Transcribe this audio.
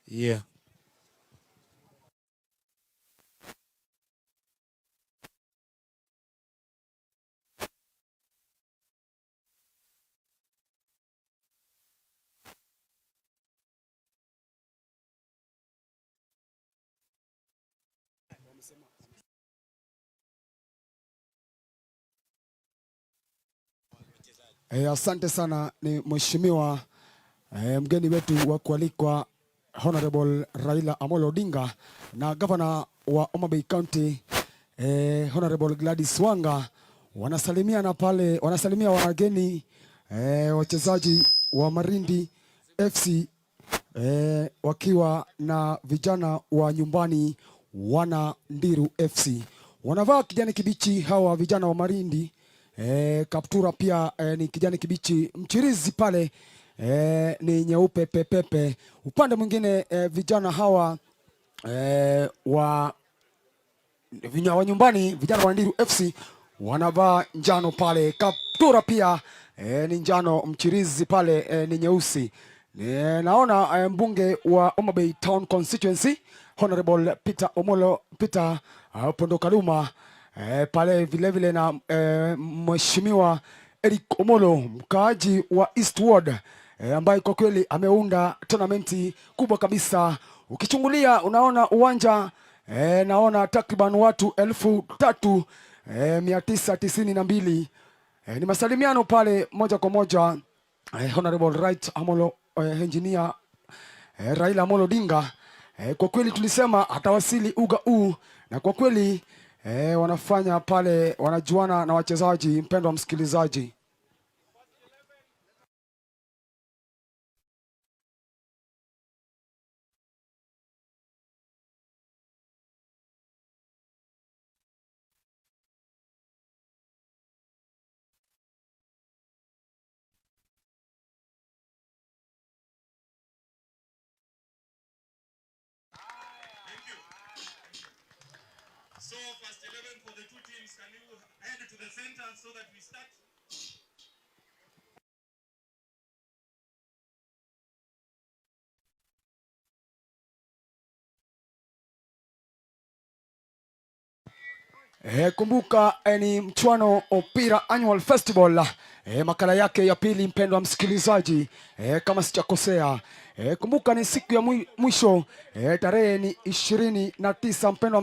Yeah. Asante sana, ni mheshimiwa mgeni wetu wa kualikwa Honorable Raila Amolo Odinga na gavana wa Homa Bay County, Honorable Gladys Wanga wanasalimiana pale, wanasalimia wageni, wachezaji wa Marindi FC, wakiwa na vijana wa nyumbani wana Ndiru FC. Wanavaa kijani kibichi hawa vijana wa Marindi. Kaptura pia ni kijani kibichi, mchirizi pale ni nyeupe pepepe. Upande mwingine vijana hawa wa wa nyumbani, vijana wa Ndiru FC wanavaa njano pale, kaptura pia ni njano, mchirizi pale ni nyeusi. Naona mbunge wa Homa Bay Town Constituency Honorable Peter Omolo Peter Opondo Kaluma pale vile vile na mheshimiwa Eric Omolo, mkaaji wa East Ward, ambaye kwa kweli ameunda tournament kubwa kabisa. Ukichungulia unaona uwanja, naona takriban watu 3992. Ni masalimiano pale moja kwa moja, Honorable Right Amolo, Engineer Raila Amolo Odinga, kwa kweli tulisema atawasili uga huu na kwa kweli wanafanya pale, wanajuana na wachezaji. Mpendwa msikilizaji. Thank you. So first 11 for the two teams, can you head to the center so that we start? Kumbuka ni mchuano Opira Annual Festival, makala yake ya pili, mpendwa msikilizaji, kama sijakosea. Kumbuka ni siku ya mwisho, tarehe ni 29, mpendwa.